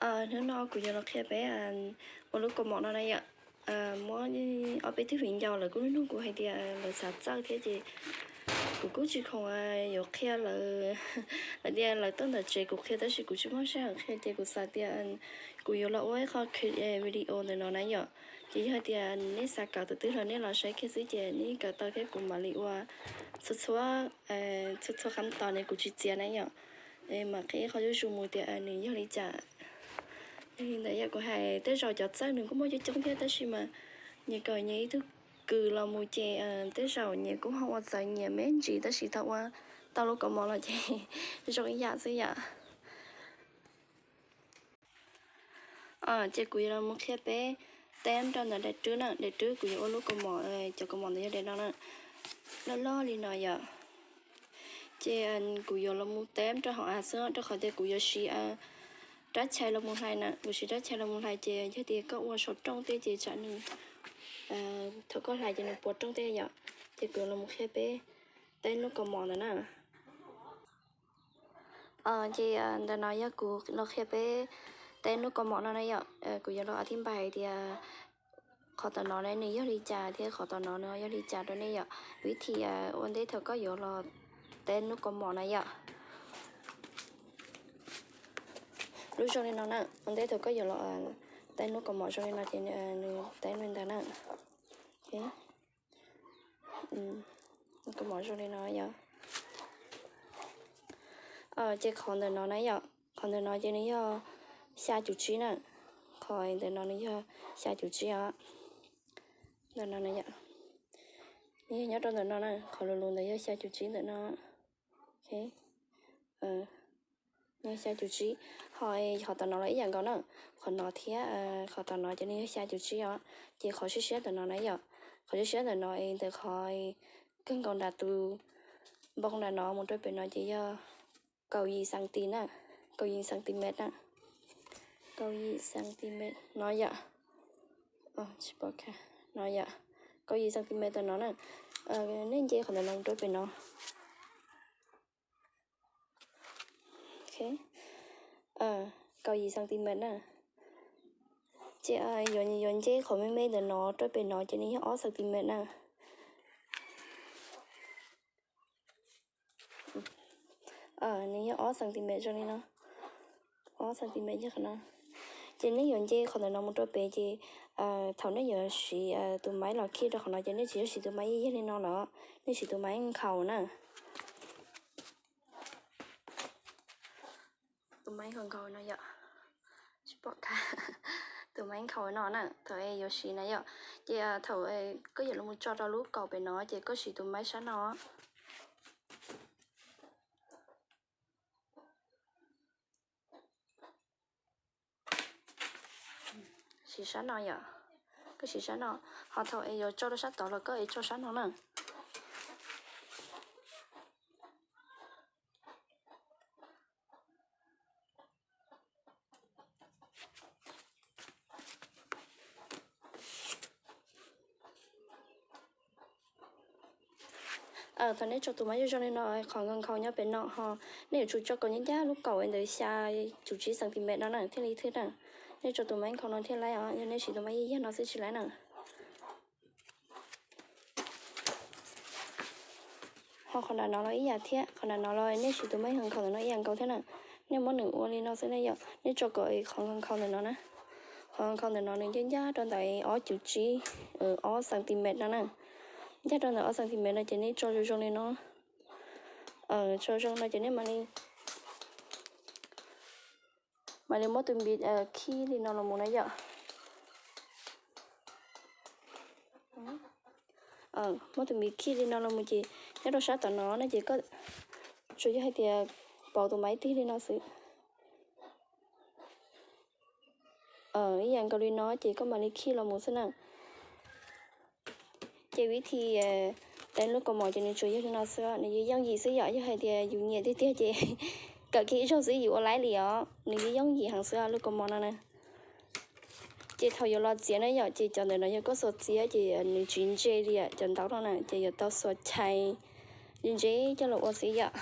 Hnub no kuv yuav los qhia peb ua lub kaus mom no na yom. Muab ob peb tug viv ncaus lawv kuj nug kuv hais tias lawv xav txawj thiab ces kuv kuj tsis khoom yuav qhia lawv. Lawv tias lawv tuaj ntawm tsev kuv qhia tab sis kuv tsis muaj sij hawm qhia ces kuv xav tias kuv yuav los ua ib qho video ntawm no na yom. Ces yog hais tias nej xav kawm tus twg los nej los saib kiag xwb ces nej kawm tau thiab kuv mam li ua txhua txhua, txhua txhua qhab tos ne kuv tsis txiav na yom. Mam qhia ib qho zuj zus mus tias nws yog li cas. Yog li ntawd yog kuv hais tej zaum cov txawj nws kuj muaj coob coob thiab tab sis mas nyias kawm nyias ib tug kws los mus ces tej zaum nyias kuj ho ua txawv nyias me ntsis tab sis tau ua tau lub kaus mom los ces zoo ib yam xwb yom. Ces kuv yuav los mus qhia peb teb rau ntawm daim rwb na, daim rwb kuv yuav ua lub kaus mom, cov kaus mom ntawd yog daim no na, loj loj li no yom. Ces kuv yuav los mus teb rau hauv av xwb rau qhov tias kuv yuav siv rab chais los mus hlais na, kuv siv rab chais los mus hlais ces yog tias koj ua saum rooj tej ces tsam nws, thaum koj hlais ces nws puas rooj tej yom. Ces kuv yuav los mus qhia peb teb lub kaus mom ntawd na. Ces ntawm no yog kuv los qhia peb teb lub kaus mom no na yom. Kuv yuav los a thib npais tias qhov tom no ne nws yog li cas thiab qhov tom no nws yog li cas rau nej yom. Vib thim ua ntej thaum koj yuav los teb lub kaus mom na yom. Lub zoo li no na, ua ntej thaum koj yuav los teb lub kaus mom zoo li no ces nws teb li ntawd na. Kaus mom zoo li no yom. Ces qhov ntawm no na yom, qhov ntawm no ces nws yog xya cum tsib na. Qhov ntawm no nws yog xya cum tsib os. Ntawm no na yom, nws yog nyob rau ntawm no na, qhov lus lus ntawd yog xya cum tsib ntawm no. Nws yog xya cum tsib, ho qhov tom no los ib yam nkaus na. Qhov no thiab qhov tom no ces nws yog xya cum tsib os. Ces qhov siab siab ntawm no na yom, qhov siab siab ntawm no es ntawm qhov kawg nkaus nram tus npoo nram no mus rau pem no ces yog kaum yim xees tis na, kaum yim xees tis mev na, kaum yim xees tis mev no yom. Tsis pom, no yom, kaum yim xees tis mev tom no na. Nej nce qhov ntawm no mus rau pem no. Kaum yim xees tis mev na. Ces yuav nce qhov me me ntawm no rau pem no ces nws yog ob xees tis mev na. Nws yog ob xees tis mev zoo li no, ob xees tis mev yog qhov no. Ces nej yuav nce qhov ntawm no mus rau pem ces thaum nej yuav siv tus maiv los khij rau qhov no ces nej tsis yog siv tus maiv yog li no lawm, nej siv tus maiv nkhaus na. Tus maiv nkhaus nkhaus no yom, tsis pom, tus maiv nkhaus no na, thaum yuav siv na yom. Ces thaum koj yuav los tso rau lub kaus pem no ces koj siv tus maiv sab no. Siv sab no yom, koj siv sab no, ho thaum es yuav tso rau sab tod los koj es tso sab no na. Thaum nej tso tus maiv zoo zoo li no, qhov nkhaus nkhaus nyob pem no ho nej yuav tsum tso kom ncaj ncaj lub kaus ntawd xya cum tsib xees tis mev no na thiaj li thwj na. Nej tso tus maiv nkhaus no thiaj laib os, yog nej siv tus maiv yag yag no xwb tsis laib na. Ho qhov nram no los ib yam thiab, qhov nram no los nej siv tus maiv nkhaus ntawm no ib yam nkaus thiab na. Nej muab nws ua li no xwb ne yom, nej tso kom qhov nkhaus nkhaus ntawm no na, qhov nkhaus ntawm no nws ncaj ncaj rau ntawm ob cum tsib, ob xees tis mev no na. Ncaj rau ntawm ob xees tis mev no ces nej tso zoo zoo li no. Tso zoo no ces nej mam li, mam li muab tus npiv khij li no los mus na yom. Muab tus npiv khij li no los mus ces nyob rau sab tom no no ces koj tsuas yog hais tias pauv tus maiv tig li no xwb. Ib yam nkaus li no ces koj mam li khij los mus xwb na. Ces vib thim teb lub kaus mom ces nws tsuas yog li no xwb, nws yeej yooj yim xwb yom. Yog hais tias yus nyiam tiag tiag ces kawm kiag ib zaug xwb yus ua laib li os. Nws yeej yooj yim heev xwb lub kaus mom no na. Ces thaum yuav los txiav na yom, ces cov ntawm no yog koj xuas txiav ces nws tsis ntse li cov ntaub no na, ces yuav tau xuas chais ntse ntse coj los ua xwb yom.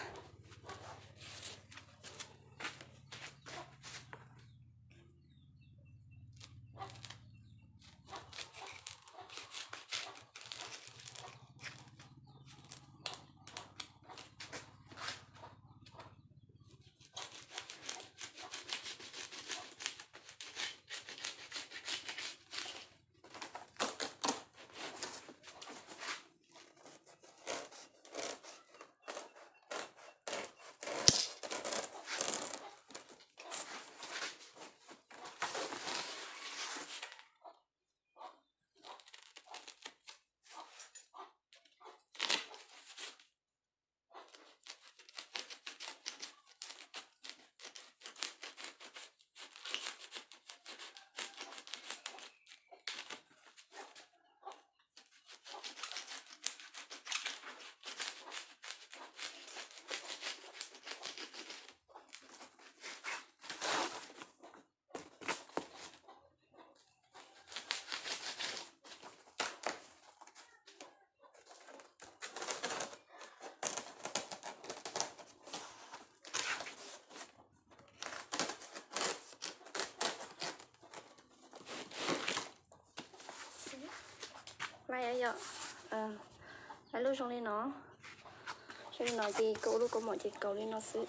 Mas yog, lub zoo li no, zoo li no ces koj ua lub kaus mom ces kaus li no xwb.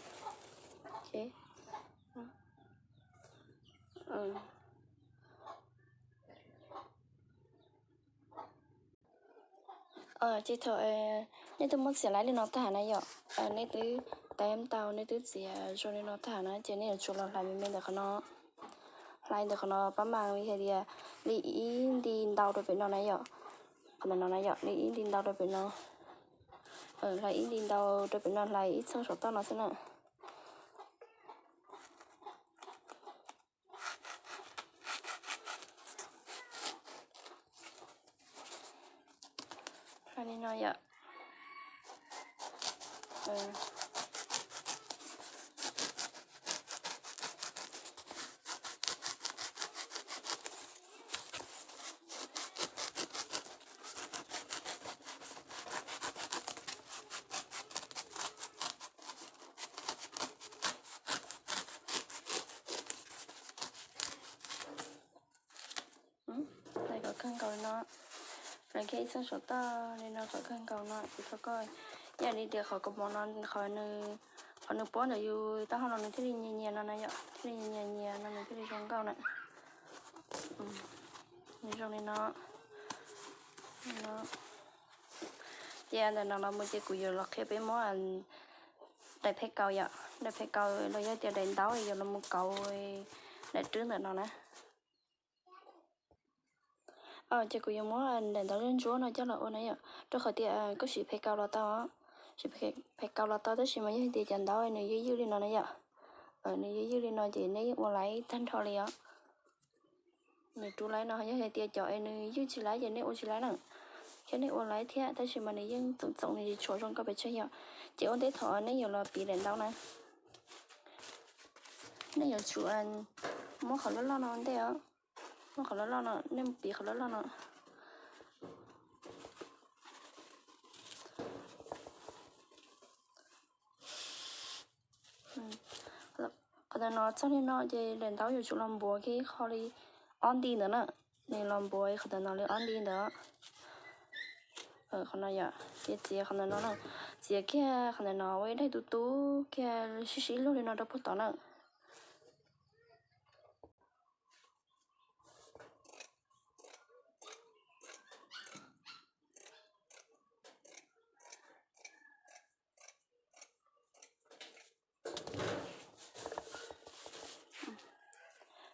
Ces thaum nej twb muab txiav laib li no tag na yom, nej twb teeb tau, nej twb txiav zoo li no tag na ces nej yuav tsum los hlais me me ntawm qhov no, hlais ntawm qhov no pab mas li hais tias li ib nti ntau rau pem no na yom, qhov ntawm no na yom, li ib nti ntau rau pem no, hlais ib nti ntau rau pem no, hlais ib txheej saum toj no xwb na. Li no yom. Hlais kom kawg nkaus li no, hlais kiag ib txheej saum toj li no kom kawg nkaus no, kuv thov koj, yam li tias qhov kaus mom no, qhov nws puab ntawm yus taub hau no nws thiaj li nyias nyias no na yom, thiaj li nyias nyias no nws thiaj li zoo nkauj na. Nws zoo li no. Ces ntawm no los mus ces kuv yuav los qhia peb muab daim phem kaus yom, daim phem kaus los yog tias daim ntaub yuav los mus kauv daim rwb ntawm no na. Ces kuv yuav muab daim ntaub ntsuab no coj los ua na yom, rau qhov tias koj siv phem kaus los tau, siv phem kaus los tau tab sis mas yog hais tias cov ntaub nws ywj ywj li no na yom, nws ywj ywj li no ces nej yeej ua laib tag nrho li os. Nws rub laib no yog hais tias cov es nws ywj tsis laib ces nej ua tsis laib na, thiab nej ua laib thiab tab sis mas nws yeej txoom txoom nws tsis tshua zoo nkauj pes tsawg yom. Ces ua ntej thaum nej yuav los piv daim ntaub na, nej yuav tsum muab qhov loj loj no ua ntej os, muab qhov loj loj no, nej mus piv qhov loj loj no. Qhov ntawm no txog li no ces daim ntaub yuav tsum los npuav kiag ib qho li ob nti ntawd na, nws los npuav qhov ntawm no li ob nti ntawd. Qhov no yom, ces txiav qhov ntawm no na, txiav kiag qhov ntawm no ua ib daim tu tu kiag sib sib luag li no rau puag tod na.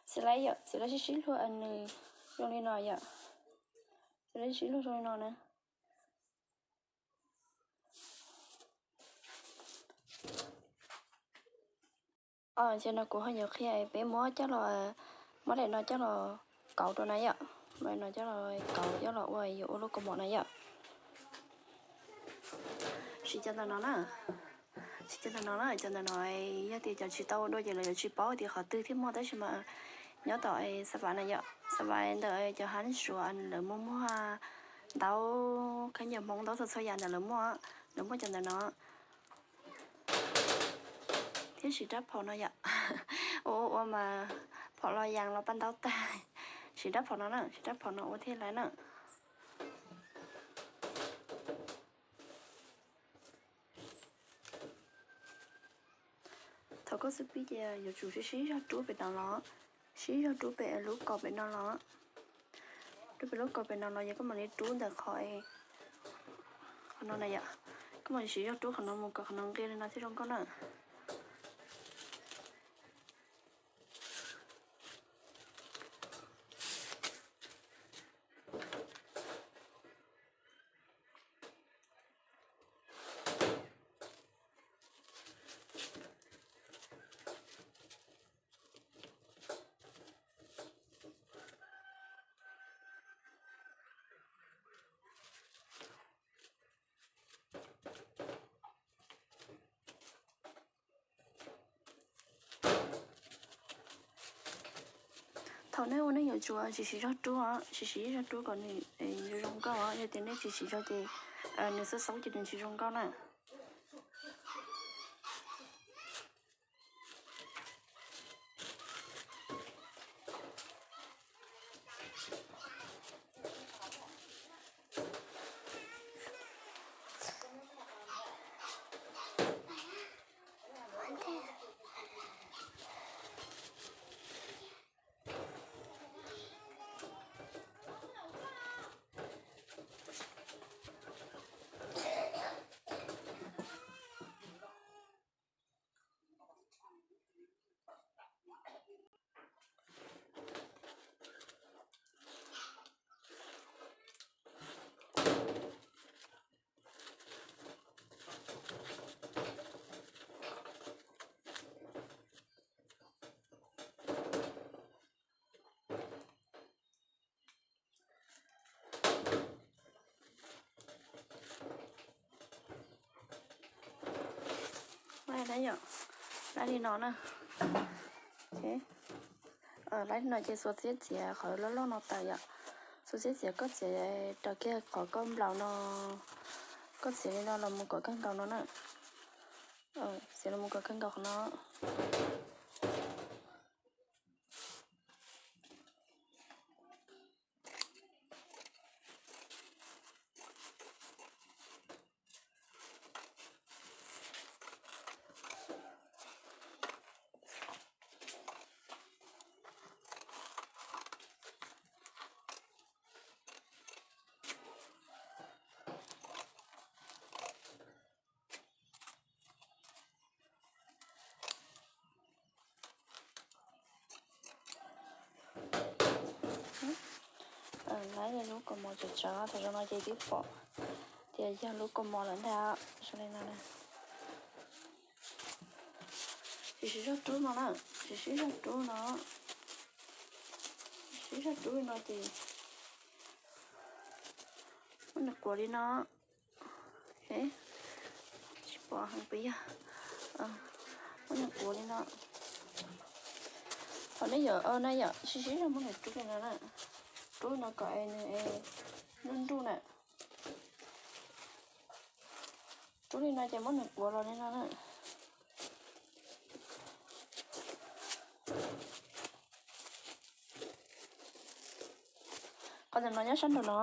Txiav laib yom, txiav laib sib sib luag nws zoo li no yom, txiav laib sib sib luag zoo li no na. Ces no kuv ho yuav qhia peb muab coj los, muab daim no coj los kauv rau na yom, muab daim no coj los kauv coj los ua yuav ua lub kaus mom na yom. Siv cov ntawm no na, siv cov ntawm no na, cov ntawm no yog tias cov tsis tau ua dua ces lawv yuav tsis paub tias qhov twg thiaj muaj tab sis mas nyob tom Xav Vam na yom, Xav Vam ntawm cov hab suav lawv muaj muag ntaub, khaub ncaws Hmoob ntaub txhua txhua yam ntawm lawv muaj, lawv muaj cov ntawm no. Thiab siv rab phom no yom, ua ua ua mas phom los yas los paj ntaub tag. Siv rab phom no na, siv rab phom no ua thiaj laib na. Thaum koj xub pib ces yuav tsum sib sib zog rub pem no los, sib zog rub pem lub kaus pem no los, rub pem lub kaus pem no los yog koj mam li rub ntawm qhov, qhov no na yom, koj mam li sib zog rub qhov no mus kom qhov no nqis li no thiaj zoo nkauj na. Thaum nej ua nej yuav tsum siv siv zog rub, siv siv zog rub kom nws zoo zoo nkauj, yog tias nej tsis siv zog ces nws xub xub ces nws tsis zoo nkauj na. Yom, laib li no na. Laib li no ces xuas txiab txiav qhov loj loj no tawm yom. Xuas txiab txiav koj txiav raws kiag qhov koj nplaum no, koj txiav li no los mus kom kawg nkaus no na. Txiav los mus kom kawg nkaus qhov no. Laib lub kaus mom tsav tsav, thaum zoo no ces twb pom tias yog lub kaus mom lawm ntag. Zoo li no na. Siv siv zog rub no na, siv siv zog rub no, siv zog rub no ces muab nws quav li no. Tsis pom heev puas yog? Muab nws quav li no. Qhov nej yom, na yom, siv siv zog muab nws rub li no na. Rub no kom nws nruj nruj na. Rub li no ces muab nws quav los li no na. Qhov ntawm no nyob sab nraum no,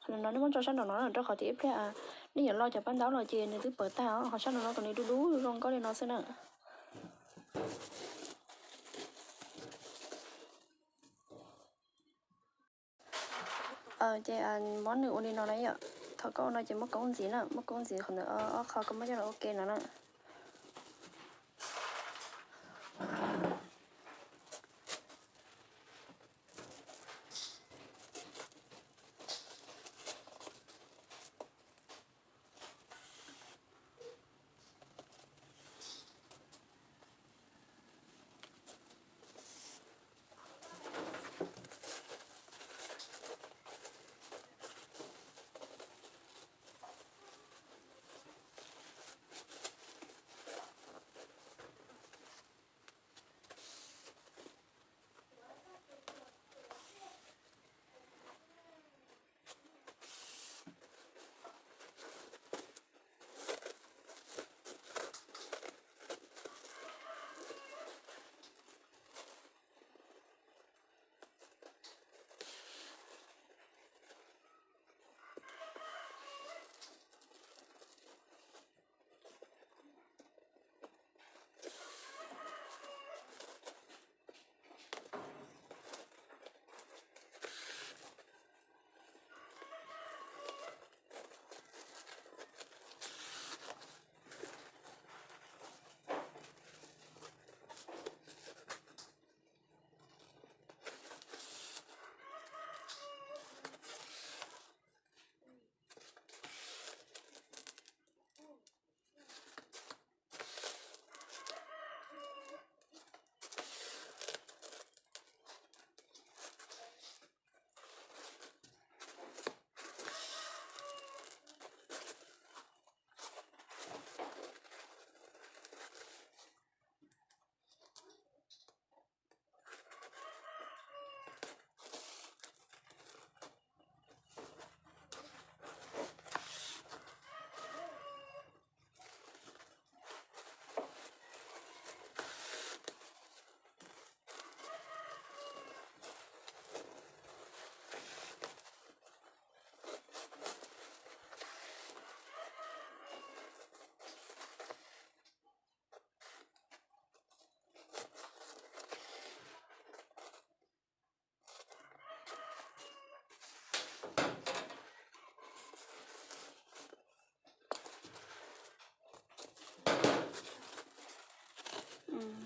qhov ntawm no nej muab tso sab nraum no rau qhov tias ib pliag nej yuav lo cov paj ntaub los ces nws twb pawv tag os. Qhov sab nraum no kom nws dub dub zoo nkauj li no xwb na. Ces muab nws ua li no na yom. Thaum koj ua no ces muab koob ntxiv na, muab koob ntxiv qhov ntawm ob qho koj muab coj los ua ke no na.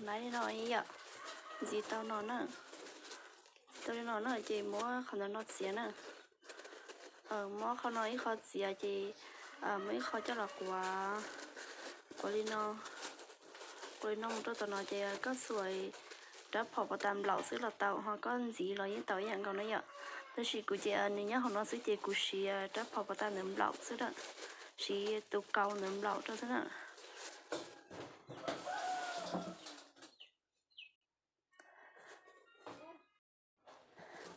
Laiv li no yom, ntxiv tau no na, tau li no na ces muab qhov ntawm no txiav na. Muab qhov no ib qho txiav ces muab ib qho coj los quav, quav li no, quav li no mus rau tom no ces koj xuas rab phom pas tas nplaum xwb los tau, ho koj ntxiv los yeej tau ib yam nkaus na yom. Tab sis kuv ces nws nyob hauv no xwb ces kuv siv rab phom pas tas ntawm nplaum xwb na, siv tus kaus ntawm nplaum rau xwb na.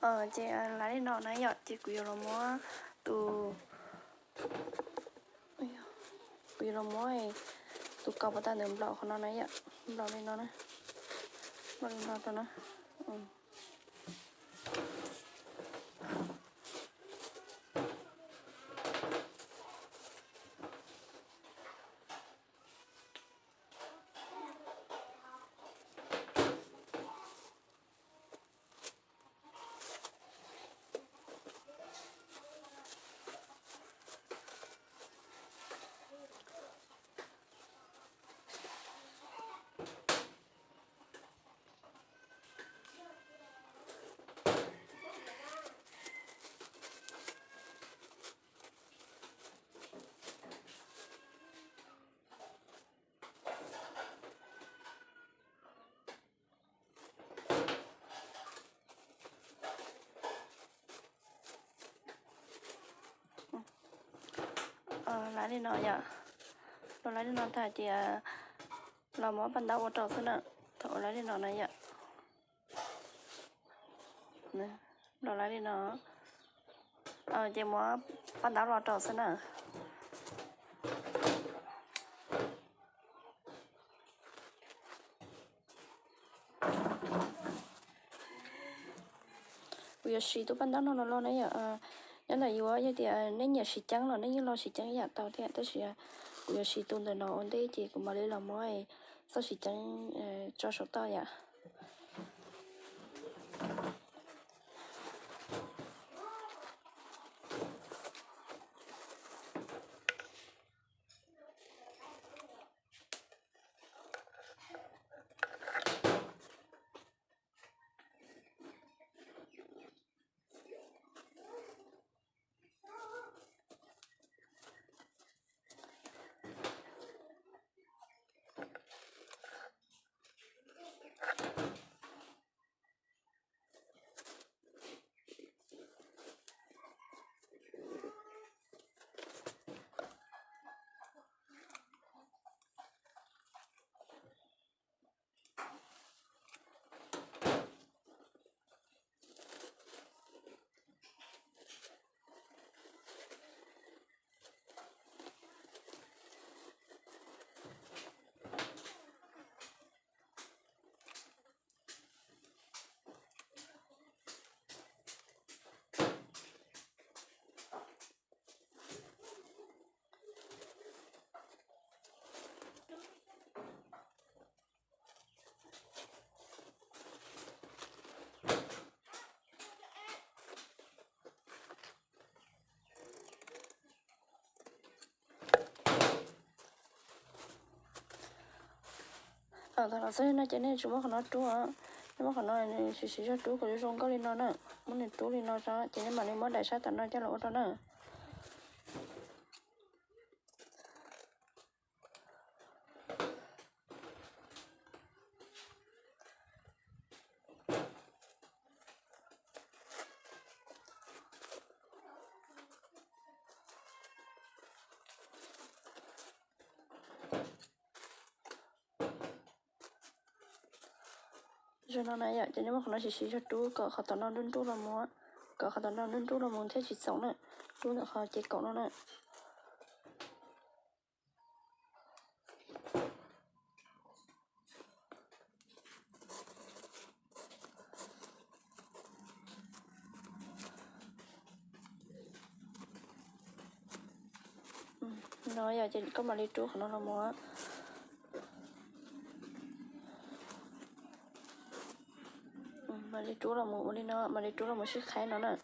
Ces lawv li no na yom, ces kuv yuav los muab tus, kuv yuav los muab tus kaus pov tag ntawd nplaum qhov no na yom, nplaum li no na, nplaum li no rau na. Lawv li no yom, los lawv li no tag ces los muab paj ntaub ua rau xwb na. Thaum ua lawv li no na yom, los lawv li no, ces muab paj ntaub los rau xwb na. Kuv yuav siv tus paj ntaub no los los ne yom, nyob ntawm yuav yog tias nej nyiam siv ceeb los nej yeej los siv ceeb yam tau thiab, tab sis kuv yuav siv tus ntawm no ua ntej ces kuv mam li los muab txoj siv ceeb tso saum toj yom. Thaum los xwb no ces nej tsis muab qhov no rub, nej muab qhov no siv siv zog rub kom zoo nkauj li no na. Muab nws rub li no tso ces nej mam li muab daim sab tom no coj los ua rau na. Zoo no na yom, ces nej muab qhov no siv siv zog rub kom qhov tom no nruj nruj los mus, kom qhov tom no nruj nruj los mus thiaj tsis txoom na. Rub ntawm qhov ces kaum no na. No yog ces koj mam li rub qhov no los mus. Mam li rub los mus ua li no, mam li rub los mus sib qhaib no na.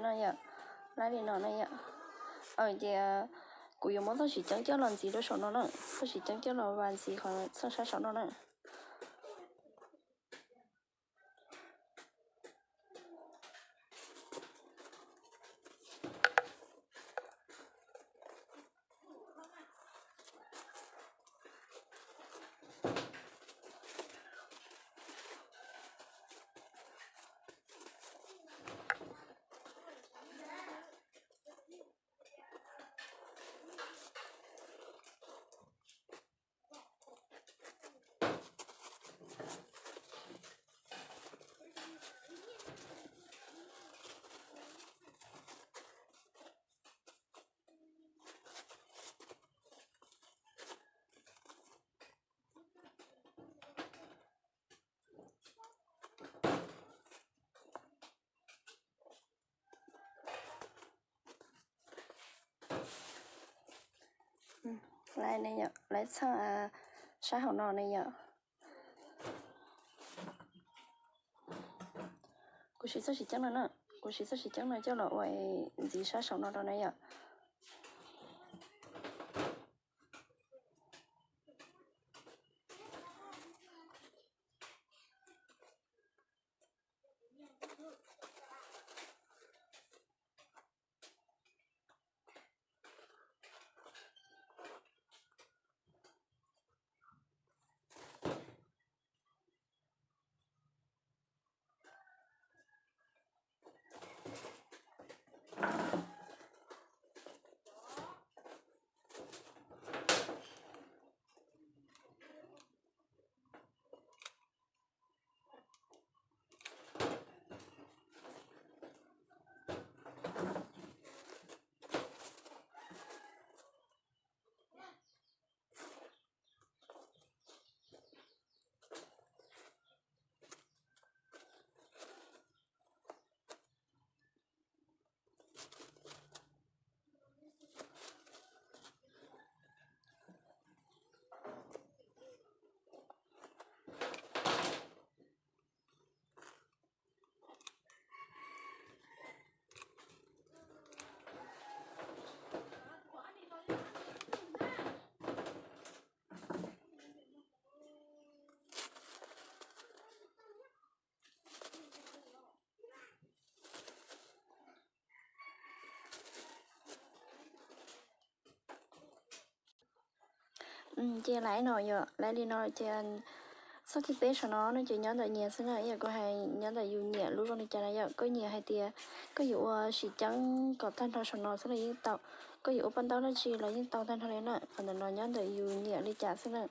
No yom, lab li no na yom. Ces kuv yuav muab txoj siv ceeb coj los ntxiv rau saum no na, txoj siv ceeb coj los vas ntxiv qhov txoj sab saum no na. Lawv txhaj sab hauv no ne yom. Kuv siv txoj siv ceeb no na, kuv siv txoj siv ceeb no coj los ua ntxiv sab saum no rau na yom. Ces laiv no yom, laiv li no ces txoj thib peb saum no no ces nyob ntawm nyias xwb na, ib yam kuv hais nyob ntawm yus nyiam lub zoo li cas na yom. Koj nyiam hais tias koj yuav ua sim ceeb kom tag nrho saum no xwb los yeej tau, koj yuav ua paj ntaub dab tsi los yeej tau tag nrho li na. Qhov ntawm no nyob ntawm yus nyiam li cas xwb na.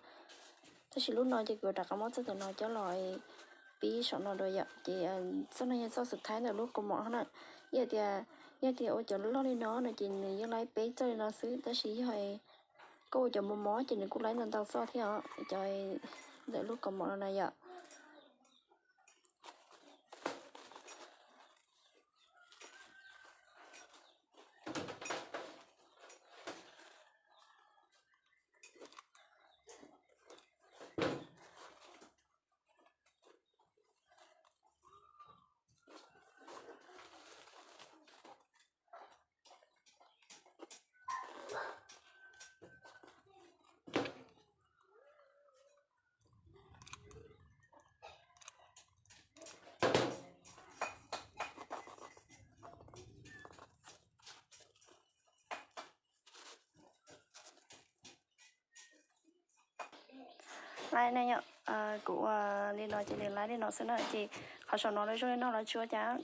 Tab sis lub no ces kuv rov qab muab txoj ntawm no coj los pib saum no dua yom. Ces txoj no yog txoj xub thawj ntawm lub kaus mom na. Yog tias, yog tias ua cov loj li no no ces nws yeej laib peb txoj li no xwb, tab sis yog koj ua cov mos mos ces nws kuj laib ntau ntau txoj thiab os, cov ntawm lub kaus mom no na yom. Laib ne yom, kuv ua li no ces nws laib li no xwb na. Ces qhov saum no lawv zoo li no los tsis ua cas,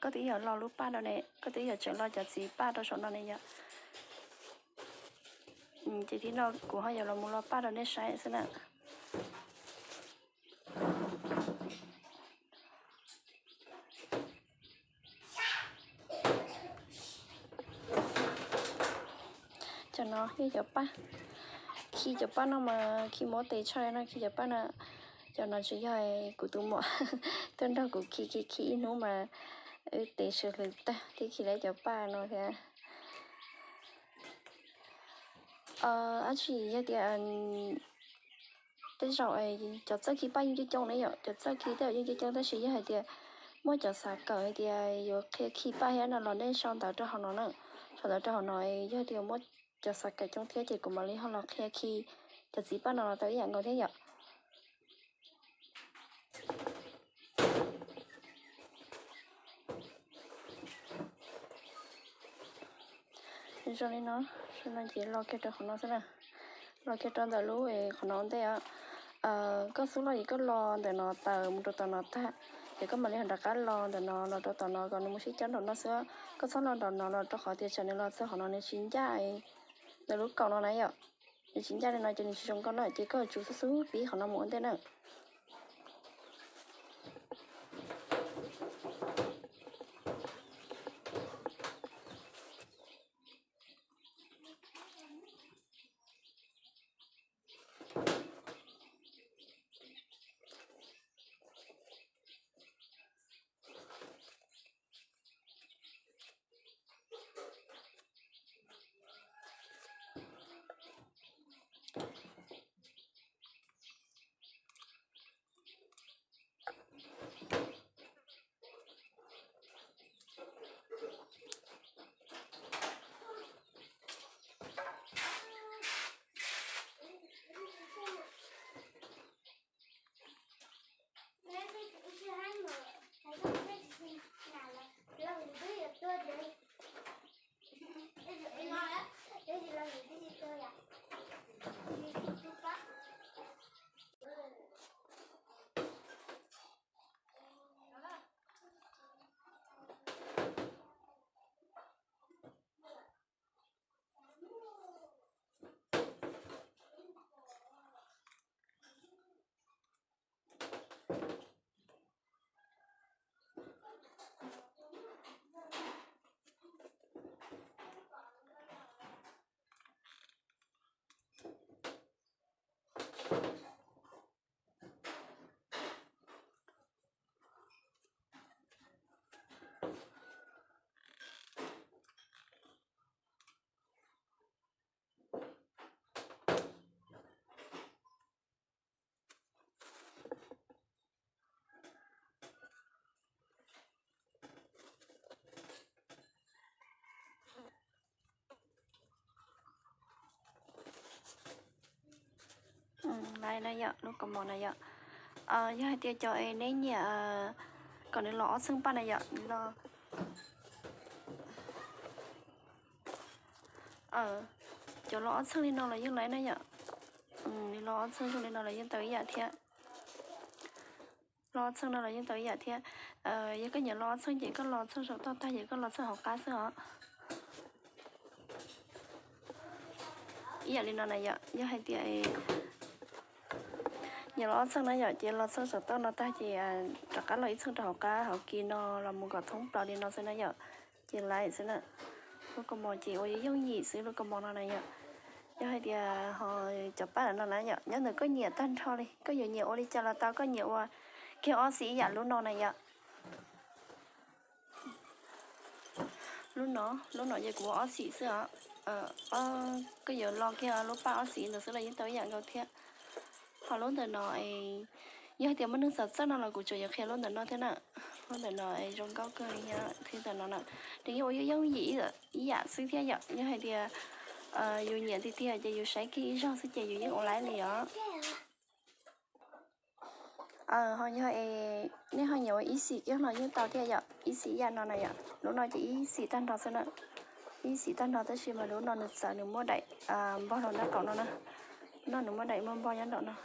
koj twb yuav lo lub paj rau ne, koj twb yuav tseem lo cov txiv paj rau saum no ne yom. Ces thib no kuv ho yuav los mus lo paj rau nej saib xwb na. Cov no yog cov paj, khi cov paj no mas khi mob tes tshaj no, khi cov paj no. Cov no tsis yog, kuv tus muam tuaj nrog kuv khi khi khi ib hnub mas wb tes sawv hlo tag thiab khi tau cov paj no thiab. Dab tsi yog tias tej zaum cov txawj khi paj yeej coob coob ne yom, cov txawj khi tej zaum yeej coob coob, tab sis yog hais tias muaj cov xav kawm hais tias yuav qhia khi paj thiab no los nej sau ntawv rau hauv no na. Sau ntawv rau hauv no, yog tias muaj cov xav kawm coob thiab ces kuv mam li ho los qhia khi cov txiv paj no los tau ib yam nkaus thiab yom. Zoo li no, no ces lo kiag rau qhov no xwb na. Lo kiag rau ntawm lub qhov no ua ntej. Koj xub los es koj lo ntawm no tawm mus rau tom no tag, ces koj mam li ho rov qab lo ntawm no los rau tom no kom nws mus sib cab nraum no xwb. Koj txhob lo nraum no los rau qhov tias tsam nws los txog qhov no nws tsis ncaj ntawm lub kaum no na yom. Nws tsis ncaj li no ces nws tsis zoo nkauj na, ces koj yuav tsum xub xub pib qhov no mus ua ntej na. na yom, lub kaus mom na yom. Yog hais tias cov es neb nyiam kom nws los ob txheej paj na yom, nws los, cov los ob txheej li no los yeej laib na yom. Nws los ob txheej zoo li no los yeej tau ib yam thiab. Los ob txheej no los yeej tau ib yam thiab. Yog koj nyiam los ob txheej ces koj los txheej saum toj tag ces koj los txheej hauv qab xwb os. Ib yam li no na yom, yog hais tias nyiam los ob txheej na yom, ces los txheej saum toj no tag ces rov qab los ib txheej rau hauv qab hauv kis no los mus kom thoob plaws li no xwb na yom. Ces laib xwb na. Lub kaus mom ces ua yooj yim xwb lub kaus mom no na yom. Yog hais tias ho cov paj no na yom, nyob ntawm koj nyiam tag nrho li, koj yuav nyiam ua li cas los tau, koj nyiam ua kiag ob xim ib yam lub no na yom. Lub no, lub no ces kuv ua ob xim xwb os. Koj yuav los kiag lub paj ob xim ntawd xwb los yeej tau ib yam nkaus thiab. Ho lub ntawm no, yog hais tias muaj neeg xav txawj no los kuv tsuas yuav qhia lub ntawm no thiab na. Lub ntawm no zoo nkauj kawg li thiab, thiab ntawm no na, nws yeej ua yooj yim ib yam xwb thiab yom. Yog hais tias yus nyiam tiag tiag ces yus saib kiag ib zaug xwb ces yus yeej ua laib li os. Ho yog es nej ho nyiam ua ib xim kiag los yeej tau thiab yom, ib xim ib yam no na yom. Lub no ces ib xim tag nrho xwb na, ib xim tag nrho tab sis mas lub no nws txawv nws muaj daim npog rau nraub qaum no na. Lub no nws muaj daim muaj npog nyob nraum no.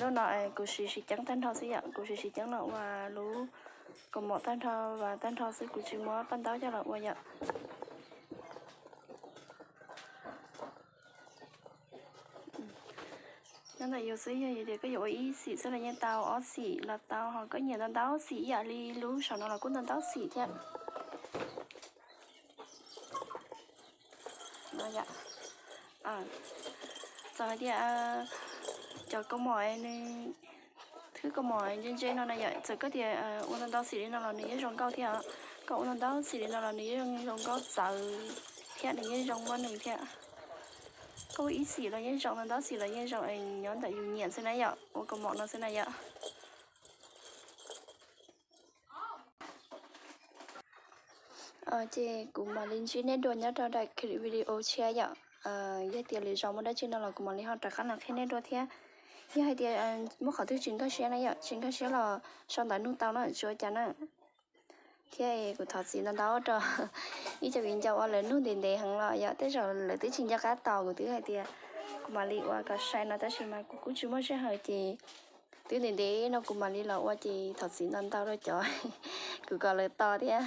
Lub no kuv siv siv ceeb tag nrho xwb yom, kuv siv siv ceeb los ua lub kaus mom tag nrho, vas tag nrho xwb, kuv tsis muab paj ntaub coj los ua yom. Nyob ntawm yus xwb, yog tias koj yuav ua ib xim xwb los yeej tau, ob xim los tau, ho koj nyiam ntau ntau xim ib yam li lub saum no los kuj ntau ntau xim thiab. Txawm hais tias cov kaus mom, thwb kaus mom ntse ntse no na yom, txawm koj tias ua ntau ntau xim li no los nws yeej zoo nkauj thiab os. Koj ua ntau ntau xim li no los nws yeej zoo nkauj txawv thiab nws yeej zoo muaj nws thiab. Koj ua ib xim los yeej zoo, ntau ntau xim los yeej zoo, nyob ntawm yus nyiam xwb na yom, ua kaus mom no xwb na yom. Ces kuv mam li ntsib nej dua nyob rau daim clip video tshiab yom. Yog tias lwm zaus muaj dab tsi no los kuv mam li ho rov qab los qhia nej dua thiab. Yog hais tias muaj qhov twg tsis nkag siab na yom, tsis nkag siab los sau ntawv nug tau na, tsis ua cas na. Thiab kuv thov txim ntau ntau rau ib co viv ncaus uas lawv nug ntev ntev heev los yom, tej zaum lawv twb tsis nco qab tos, kuv twb hais tias kuv mam li ua kom sai no tab sis mas kuv kuj tsis muaj sij hawm ces twb ntev ntev no kuv mam li los ua ces thov txim ntau ntau rau cov kuv kom lawv tos thiab.